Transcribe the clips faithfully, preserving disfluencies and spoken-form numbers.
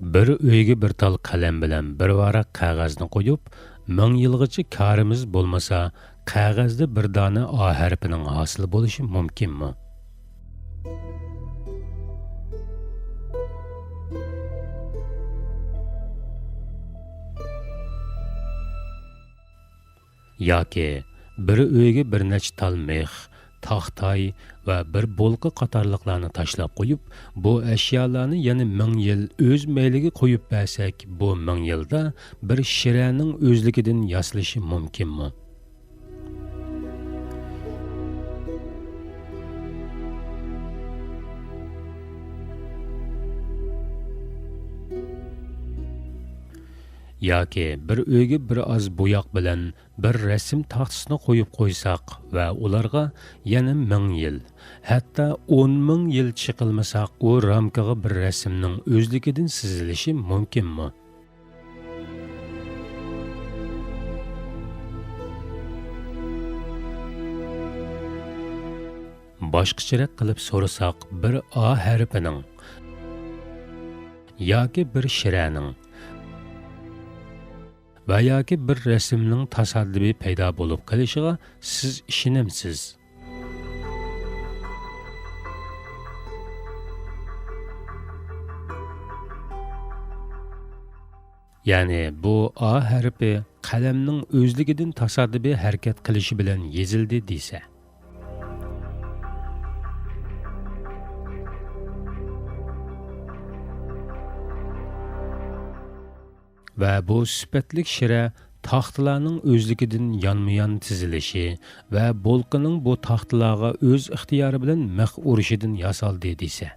بىر ئۆيگە بىر تال قەلەم بىلەن بىر ۋاراق قەغەزنى قويۇپ، مىڭ يىلغىچە كارىمىز بولمىسا، قەغەزدە بىر دانە ئا ھەرپىنىڭ ھاسىل بولۇشى مۇمكىنمۇ؟ ياكى بىر ئۆيگە بىر نەچچە تال مىخ، تاختاي ۋە بىر بولقا قاتارلىقلارنى تاشلاپ قويۇپ، بۇ ئەشيالارنى يەنە مىڭ يىل ئۆز مەيلىگە قويۇپ بەرسەك، بۇ مىڭ يىلدا بىر شىرەنىڭ ئۆزلۈكىدىن ياسىلىشى مۇمكىنمۇ؟ ياكى بىر ئۆيگە بىر ئاز بوياق بىلەن بىر رەسىم تاختىسىنى قويۇپ قويساق ۋە ئۇلارغا يەنە مىڭ يىل، ھەتتا ئون مىڭ يىل چېقىلمىساق، ئۇ رامكىغا بىر رەسىمنىڭ ئۆزلۈكىدىن سىزىلىشى مۇمكىنمۇ؟ باشقىچىراق قىلىپ سورىساق، بىر ئا ھەرپىنىڭ ياكى بىر شىرەنىڭ ۋە ياكى بىر رەسىمنىڭ تاسادىپىي پەيدا بولۇپ قېلىشىغا سىز ئىشىنەمسىز؟ يەنى بۇ ئا ھەرپى قەلەمنىڭ ئۆزلۈكىدىن تاسادىپىي ھەرىكەت قىلىشى بىلەن يېزىلدى دېسە. ۋە بۇ سۈپەتلىك شىرە تاختىلارنىڭ ئۆزلۈكىدىن يانمۇيان تىزىلىشى ۋە بولقىنىڭ بۇ تاختىلارغا ئۆز ئىختىيارى بىلەن مىخ ئۇرۇشىدىن ياسالدى دېسە.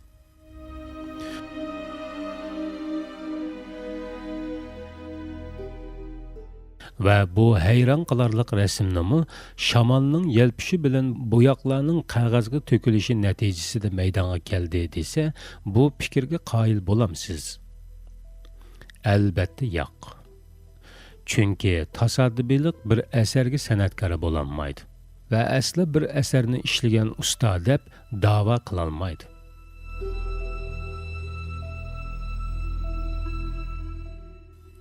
ۋە بۇ ھەيران قالارلىق رەسىمنىمۇ شامالنىڭ يەلپۈشى بىلەن بوياقلارنىڭ قەغەزگە تۆكۈلۈشى نەتىجىسىدە مەيدانغا كەلدى دېسە، بۇ پىكىرگە قايىل بولامسىز؟ ئەلبەتتە ياق. چۈنكى تاسادىپىيلىق بىر ئەسەرگە سەنئەتكار بولالمايدۇ ۋە ئەسلا بىر ئەسەرنى ئىشلىگەن ئۇستا دەپ داۋا قىلالمايدۇ.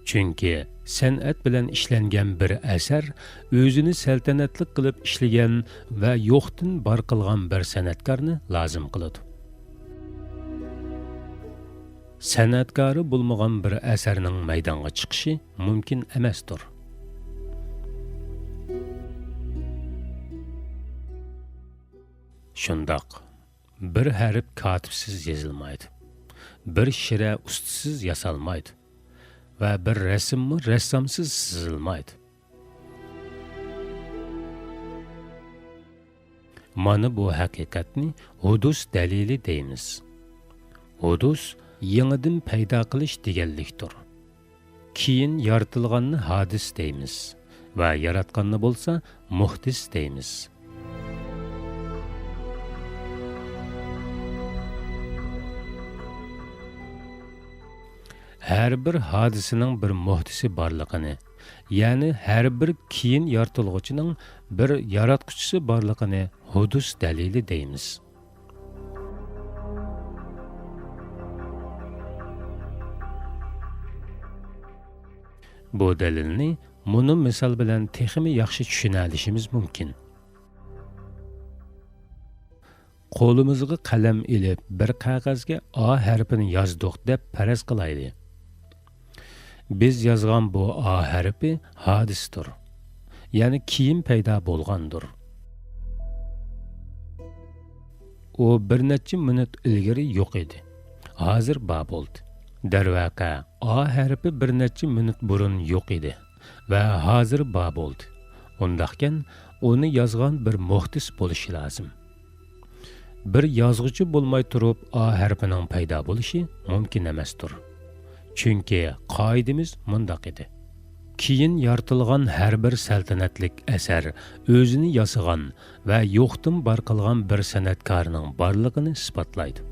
چۈنكى سەنئەت بىلەن ئىشلەنگەن بىر ئەسەر ئۆزىنى سەلتەنەتلىك قىلىپ ئىشلىگەن ۋە يوقتىن بار قىلغان بىر سەنئەتكارنى لازىم قىلىدۇ. سەنئەتكارى بولمىغان بىر ئەسەرنىڭ مەيدانغا چىقىشى مۇمكىن ئەمەستۇر. شۇنداق، بىر ھەرپ كاتىپسىز يېزىلمايدۇ. بىر شىرە ئۇستىسىز ياسالمايدۇ. ۋە بىر رەسىممۇ رەسسامسىز سىزىلمايدۇ. مانا بۇ ھەقىقەتنى ھۇدۇس دەلىلى دەيمىز. ھۇدۇس يېڭىدىن پەيدا قىلىش دېگەنلىكتۇر. كېيىن يارىتىلغاننى ھادىس دەيمىز ۋە ياراتقاننى بولسا مۇھدىس دەيمىز. ھەر بىر ھادىسىنىڭ بىر مۇھدىسى بارلىقىنى، يەنى ھەر بىر كېيىن يارىتىلغۇچىنىڭ بىر ياراتقۇچىسى بارلىقىنى ھۇدۇس دەلىلى دەيمىز. بۇ دەلىلنى مۇنۇ مىسال بىلەن تېخىمۇ ياخشى چۈشىنەلىشىمىز مۇمكىن. قولىمىزغا قەلەم ئېلىپ، بىر قەغەزگە ئا ھەرپىنى يازدۇق دەپ پەرەز قىلايلى. بىز يازغان بۇ ئا ھەرپى ھادىستۇر، يەنى كېيىن پەيدا بولغاندۇر. ئۇ بىر نەچچە مىنۇت ئىلگىرى يوق ئىدى، ھازىر بار بولدى. دەرۋەقە، ئا ھەرپى بىر نەچچە مىنۇت بۇرۇن يوق ئىدى ۋە ھازىر بار بولدى. ئۇنداقكەن، ئۇنى يازغان بىر مۇھدىس بولۇشى لازىم. بىر يازغۇچى بولماي تۇرۇپ ئا ھەرپىنىڭ پەيدا بولۇشى مۇمكىن ئەمەستۇر. چۈنكى قائىدىمىز مۇنداق ئىدى. كېيىن يارىتىلغان ھەر بىر سەلتەنەتلىك ئەسەر ئۆزىنى ياسىغان ۋە يوقتىن بار قىلغان بىر سەنئەتكارنىڭ بارلىقىنى ئىسپاتلايدۇ.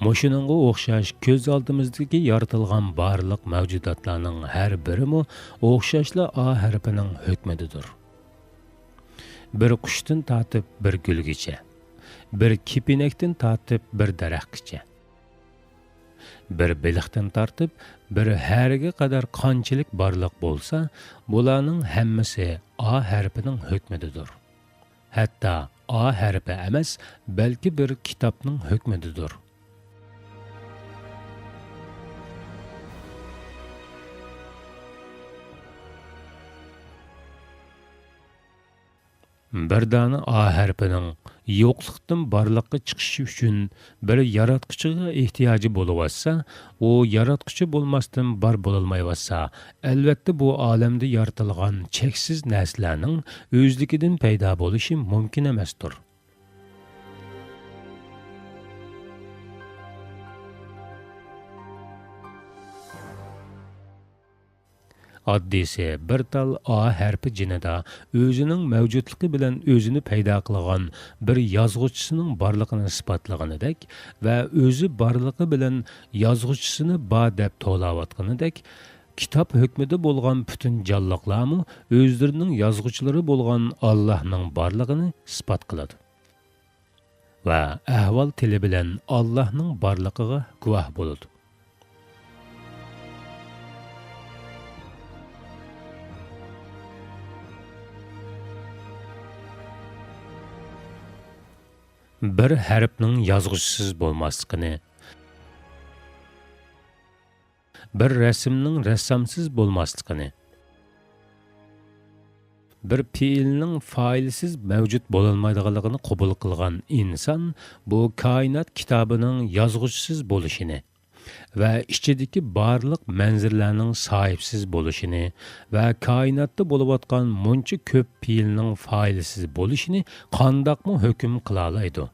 مۇشۇنىڭغا ئوخشاش كۆز ئالدىمىزدىكى يارىتىلغان بارلىق مەۋجۇداتلارنىڭ ھەر بىرىمۇ ئوخشاشلا ئا ھەرپىنىڭ ھۆكمىدىدۇر. بىر قۇشتىن تارتىپ بىر گۈلگىچە، بىر كېپىنەكتىن تارتىپ بىر دەرەخكىچە، بىر بېلىقتىن تارتىپ بىر ھەرىگە قەدەر قانچىلىك بارلىق بولسا، بۇلارنىڭ ھەممىسى ئا ھەرپىنىڭ ھۆكمىدىدۇر. ھەتتا ئا ھەرپى ئەمەس، بەلكى بىر كىتابنىڭ ھۆكمىدىدۇر. بىر دانە ئا ھەرپىنىڭ يوقلۇقتىن بارلىققا چىقىشى ئۈچۈن بىر ياراتقۇچىغا ئېھتىياجى بولۇۋاتسا، ئۇ ياراتقۇچى بولماستىن بار بولالمايۋاتسا، ئەلۋەتتە بۇ ئالەمدە يارىتىلغان چەكسىز نەرسىلەرنىڭ ئۆزلۈكىدىن پەيدا بولۇشى مۇمكىن ئەمەستۇر. ئاددىيسى، بىر تال ئا ھەرپى جېنىدا ئۆزىنىڭ مەۋجۇتلۇقى بىلەن ئۆزىنى پەيدا قىلغان بىر يازغۇچىسىنىڭ بارلىقىنى ئىسپاتلىغىنىدەك ۋە ئۆزى بارلىقى بىلەن يازغۇچىسىنى بار دەپ توۋلاۋاتقىنىدەك، كىتاب ھۆكمىدە بولغان پۈتۈن جانلىقلارمۇ ئۆزلىرىنىڭ يازغۇچىلىرى بولغان ئاللاھنىڭ بارلىقىنى ئىسپات قىلىدۇ. ۋە ئەھۋال تىلى بىلەن ئاللاھنىڭ بارلىقىغا گۇۋاھ بولىدۇ. بىر ھەرپنىڭ يازغۇچىسىز بولماسلىقىنى، بىر رەسىمنىڭ رەسسامسىز بولماسلىقىنى، بىر پېئىلنىڭ فائىلسىز مەۋجۇت بولالمايدىغانلىقىنى قوبۇل قىلغان ئىنسان بۇ كائىنات كىتابىنىڭ يازغۇچىسىز بولۇشىنى ۋە ئىچىدىكى بارلىق مەنزىرىلەرنىڭ ساھىبسىز بولۇشىنى ۋە كائىناتتا بولۇۋاتقان مۇنچە كۆپ پېئىلنىڭ فائىلسىز بولۇشىنى قانداقمۇ ھۆكۈم قىلالايدۇ؟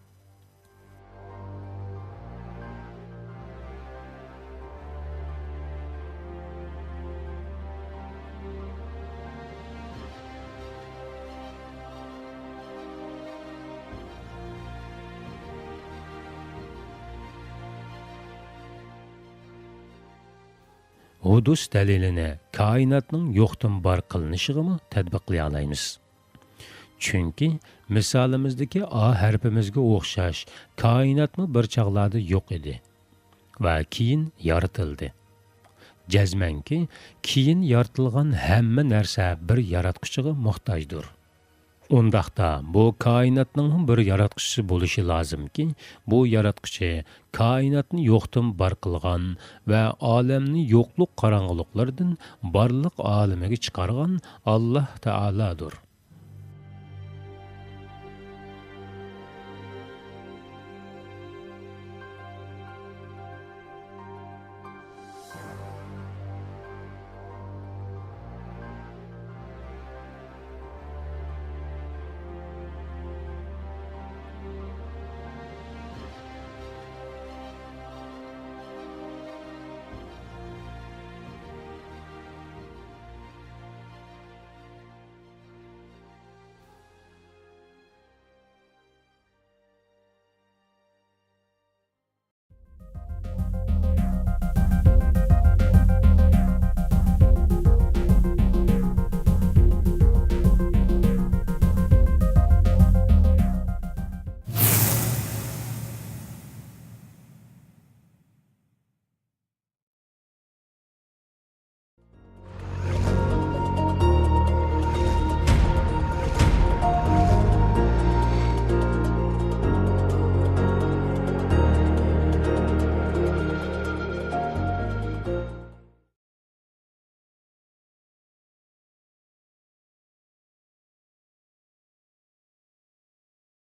ھۇدۇس دەلىلىنى كائىناتنىڭ يوقتىن بار قىلىنىشىغىمۇ تەتبىقلىيالايمىز. چۈنكى مىسالىمىزدىكى ئا ھەرپىمىزگە ئوخشاش كائىناتمۇ بىر چاغلاردا يوق ئىدى ۋە كېيىن يارىتىلدى. جەزمەنكى، كېيىن يارىتىلغان ھەممە نەرسە بىر ياراتقۇچىغا موھتاجدۇر. ئۇنداقتا، بۇ كائىناتنىڭمۇ بىر ياراتقۇچىسى بولۇشى لازىمكى، بۇ ياراتقۇچى كائىناتنى يوقتىن بار قىلغان ۋە ئالەمنى يوقلۇق قاراڭغۇلۇقلىرىدىن بارلىق ئالىمىگە چىقارغان ئاللاھ تائالادۇر.